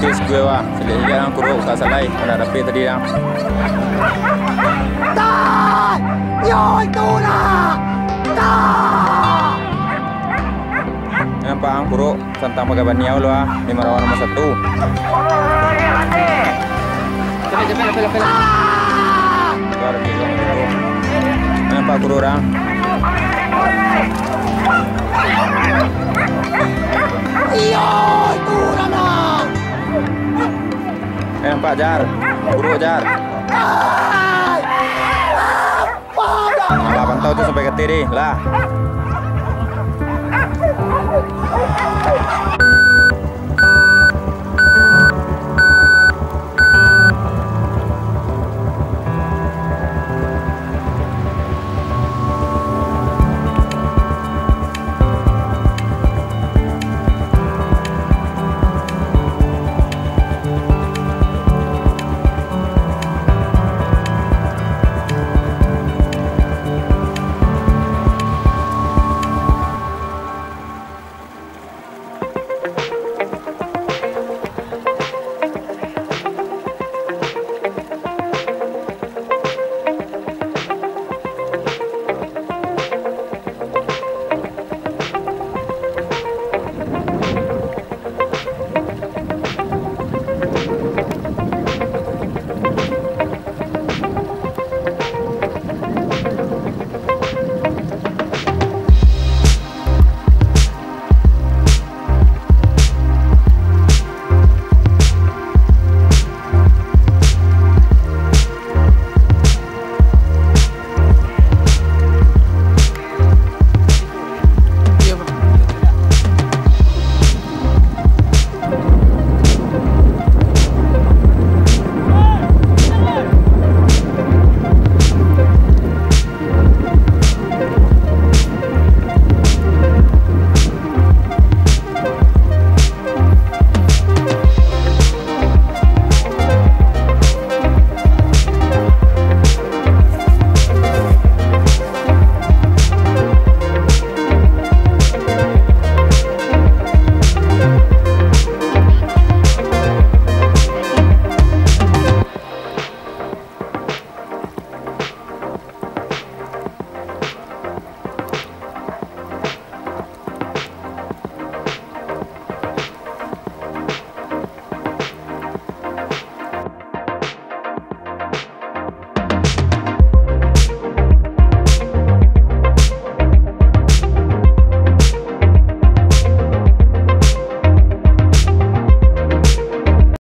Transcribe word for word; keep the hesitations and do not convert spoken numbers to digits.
Case gue, wah. Silik-silik ang Kuruk, usah salai. Pernah dapik tadi, ang. Tah! Yo, itu lah! Tah! Nampak ang Kuruk, santang pagai baniau lo, ah. Ni marawan nomor satu. Luar biasa, Kuruk. Nampak Kuruk, ang. Iyo, itu lah, nah. Eh, nampak, Jar. Kuruk, Jar. Alah, pantau tu sampai ka ateh deh. Lah.